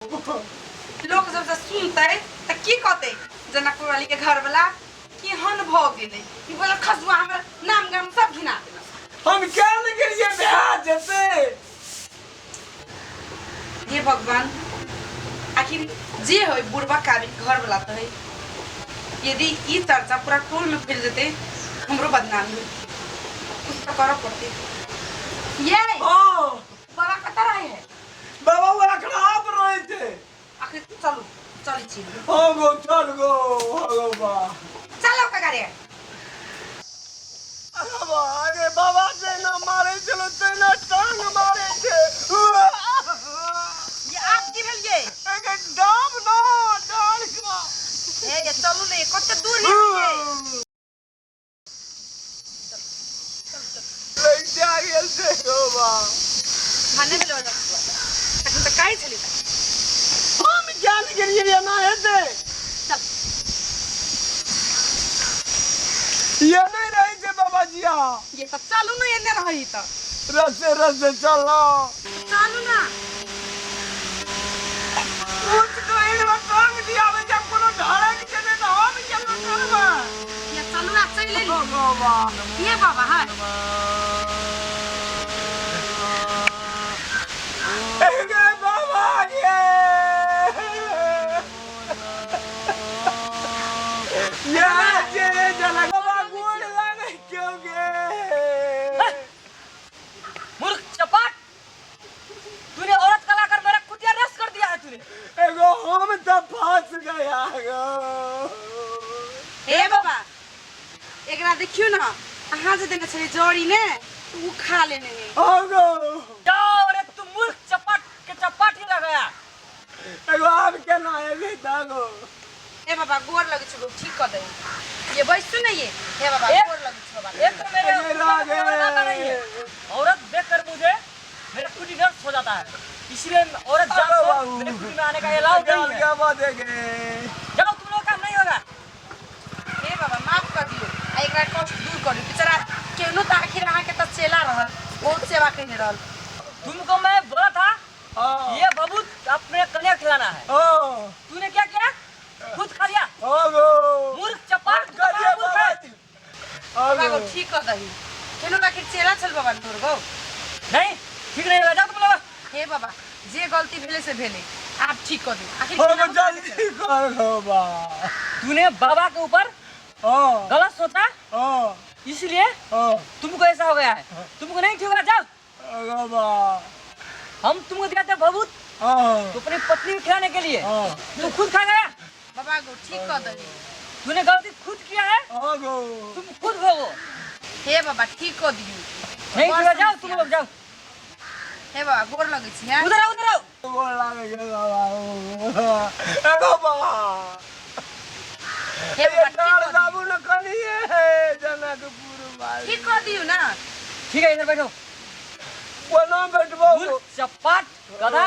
लोक सब जे सुनतै तऽ की कहतै जनकपुर वाली के घर वाला केहन भऽ गेलै ई बोला खसुआ हमर नाम गाम सब घिना देलक। हम क्या ने गेलियै भए जेतै। हे भगवान, आखिर जे होय बुढ़बा काबिल घर वाला तऽ है, यदि ई चर्चा पूरा टोल में फैल जेतै हमरो बदनामी होई, कुछ तऽ करऽ पड़तै। ये हाँ। बाबा कतऽ रहे है? बाबा ओ अखराब रहै छै। आखिर चलू, चलै छी। हो गो, चल गो, हो गो बा। चलो कगारे। अरे बा, अरे बाबा जेना मारै छलो तेना टांग मारै छै। ये आप की भेल ये? एगे डाब ना डाल का। हे ये चलू ने, कते दूर है ये? लग जा गेल छै गो बा। खाने भेल वाला तखन तऽ कहै छली तऽ। हम ज्ञान गेलियै एना हेतै। चल। ये नहीं रहै छै बाबा जिया। ये तऽ चलू ने, एने रहै तऽ। रस्ते रस्ते चलो। चलू ना। कुछ कहीं में टांग दियाबै छै, कोनो ढारक जेतै तऽ हम केना करबै? ये चलू ना, चलि एली। ओ बाबा। ये बाबा है। गे बाबा गे। ये जे जनक बाबा गोड़ लागै क्यों गे? मूर्ख चपाट, तूने औरत कलाकार मेरा कुटिया नष्ट कर दिया है तूने। एगो हम तऽ फंस गया गो। हे बाबा, एकरा देखियौ ने, अहाँ जे देने छलियै जड़ी ने, तऽ ओ खा लेने है। हो गो। जाओ रे तू मूर्ख चपाट के चपाट ही लगाया। एगो आब केना एबै दागो? हे बाबा, गोर लगै छौ, ठीक कऽ दे। ये बैसू ने ये। हे बाबा, गोर लगै छौ बाबा। एक तो मेरे अरे राधे। औरत आता नहीं है, औरत देखकर मुझे मेरा खुद ही नर्वस हो जाता है, इसलिए औरत जात अरे को बाबू। मेरे खुद में आने का अलाउ नहीं है। क्या बात है गे? जाओ, तुम लोग का काम नहीं होगा। हे बाबा, माफ कर दियौ आ एकरा कष्ट दूर करू। बेचारा केहनो तऽ आखिर अहाँके तऽ चेला रहल, बहुत सेवा केने रहल। तुमको मैं बोला था हाँ। ये बाबू अपने कन्या खिलाना है, हाँ। तूने क्या किया? खुद खा लिया। हाँ गो। मूर्ख चपाट, तू तो कर बड़ा लिया मूर्ख बाबा है। जी। हाँ बाबा गो। गो, ठीक कऽ दही, केहनो तऽ आखिर चेला छल बाबा तोर गौ। नहीं, ठीक नहीं होगा, जाओ तुम लोग। हे बाबा, जे गलती भेलै से भेलै, आब ठीक कऽ दियौ आखिर हो केना गो, जल्दी कर गो बा। तूने बाबा के ऊपर हाँ। गलत सोचा, हाँ। इसलिए हाँ। तुमको ऐसा हो गया है, तुमको नहीं ठीक होगा, जाओ। अरे बा। हम तुमको दिया था भभूत हाँ। तो अपनी पत्नी को खिलाने के लिए, हाँ। तू खुद खा गया। बाबा गो, ठीक कऽ दही। तूने गलती खुद किया है, हाँ गो। तुम खुद भोगो। हे बाबा, ठीक कऽ दियौ। नहीं ठीक होगा, जाओ तुम लोग जाओ। हे बाबा, गोर लगै छी। हैं उधर आओ, उधर आओ। गोर लागै छै बाबा। अरे बाबा। हे बाबा, ठीक डाल कऽ दियौ। दाबू न कनिए हे जनकपुर वाली। ठीक कऽ दियौ ना। ठीक है, इधर बैठो। कोना बैठबो? मूर्ख चपाट गधा,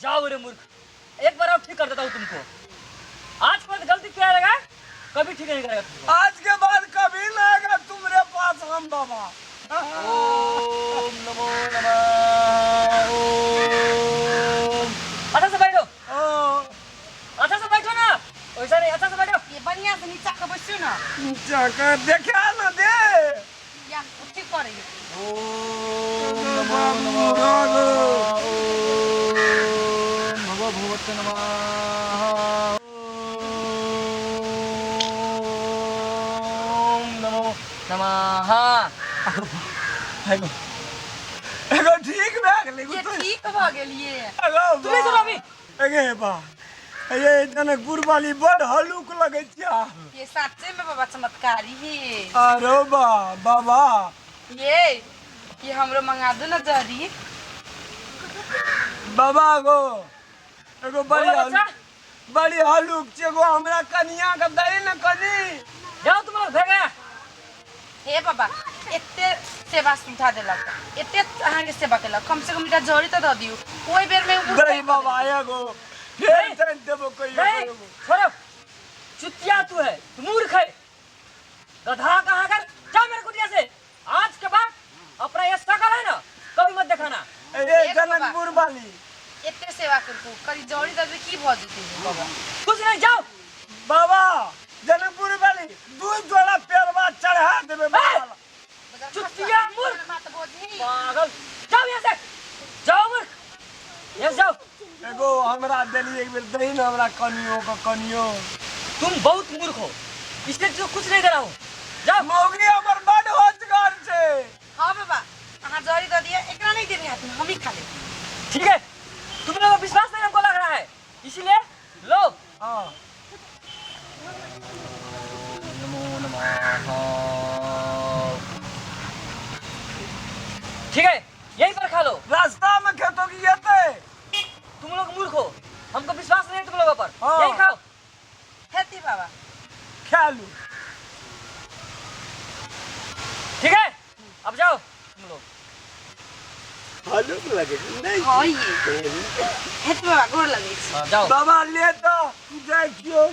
जाओ रे मूर्ख, एक बार और ठीक कर देता हूँ तुमको। आज के बाद गलती क्या रहेगा, कभी ठीक नहीं करेगा तुमको। आज के बाद कभी ना आएगा तुम्हारे पास हम बाबा। ओम नमो नमः ओम। अच्छा से बैठो। हाँ। अच्छा से बैठो ना, वैसा नहीं, अच्छा से बैठो। ये बढ़िया से नीचा के बैसू ना। जाकर देखा ना दे। या ठीक करै। ओम नमो नमः ओम भव भगवत नमः ओम नमो नमः। एगो एगो ठीक भए गेलै। ये ठीक भऽ गेलियै। एगो तुम्हें सुनो अभी। एगे बा, ये जनकपुर वाली बड़ हलुक लगै छै। ये सच्चे में बाबा चमत्कारी है। अरे बा बाबा। ये हमरो मंगा दो ना जरी। बाबा गो, एगो बड़ी बोलो बच्चा। हलुक, बड़ी हलुक छै एगो, हमरा कनिया के दही ने कनी। जाओ तुम लोग, भे गया। हे बाबा, एते सेवा सुविधा देलक, एते अहाँके सेवा केलक, कम से कम एकटा जरी तऽ दऽ दियौ ओहि बेर में। दही बाबा एगो फेर जानि देबो कहियो। नहीं। कहियो। छोड़ो, चुतिया तू है, तू मूर्ख है, गधा कहाँ कर, जा मेरे कुटिया से। आज के बाद अपना ये शकल है ना कभी मत दिखाना। ए एक बाबा। जनकपुर वाली एते सेवा करतू करी जड़ी दबे की भऽ जेतै बाबा? कुछ नहीं, जाओ। बाबा जनकपुर वाली दू जोड़ा पेड़वा चढ़ा देबै बाबा। चुतिया मूर्ख। मात बोझी। पागल, जाओ यहाँ से, जाओ मूर्ख, यहाँ से जाओ। एगो हमरा देली एक बेर दही ने हमरा कनियो के कनियो। तुम बहुत मूर्ख हो, इसलिए जो कुछ नहीं दे रहा हूँ, जाओ। मौगी हमर बड होशगर छै। हाँ बाबा, अहाँ जड़ी दऽ दिअ, एकरा नहीं देबै हाथमे, हम ही खा लेब। ठीक है, तुम लोगों को विश्वास नहीं हमको लग रहा है, इसीलिए लो। हाँ। नमो नमः। ठीक है, यहीं पर खा लो। रास्ता में खेतो की एतै? तुम लोग मूर्ख हो, हमको विश्वास नहीं है तुम लोगों पर। हाँ। यही खाओ। हेती बाबा। खा लू। ठीक है, अब जाओ तुम लोग। हलुक लगे नहीं? हाँ ये हेती बाबा, गोर लगै छी। हाँ, जाओ। बाबा ले तऽ जाइ छियौ।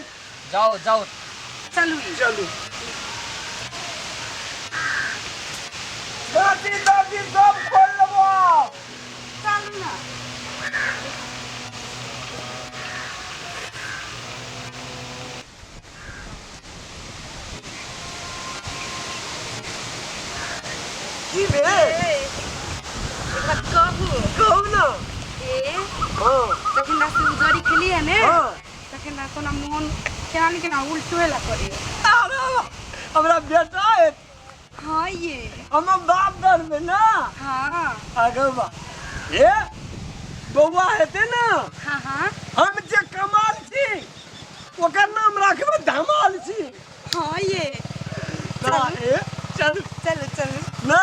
जाओ जाओ। चलू ई। चलू, दादी दादी सब खोल लेबो। चलू ना। की भेल? एक बात कहू? कहू ने। ए। हँ। जखन से उजरी खेलिए ने, हँ। तखन कोना मोन केना ने केना उल्टुए ला करिए। अरे, हमरा बेटा है। हाँ ये। हमर बाप बनबै ने। हाँ। आगे बा ए बौआ हेतै ने? हाँ हाँ। हम जे कमाल छी ओकर नाम राखबै धमाल छी। हाँ ये। ना, ए चल। चलू चलू। ना।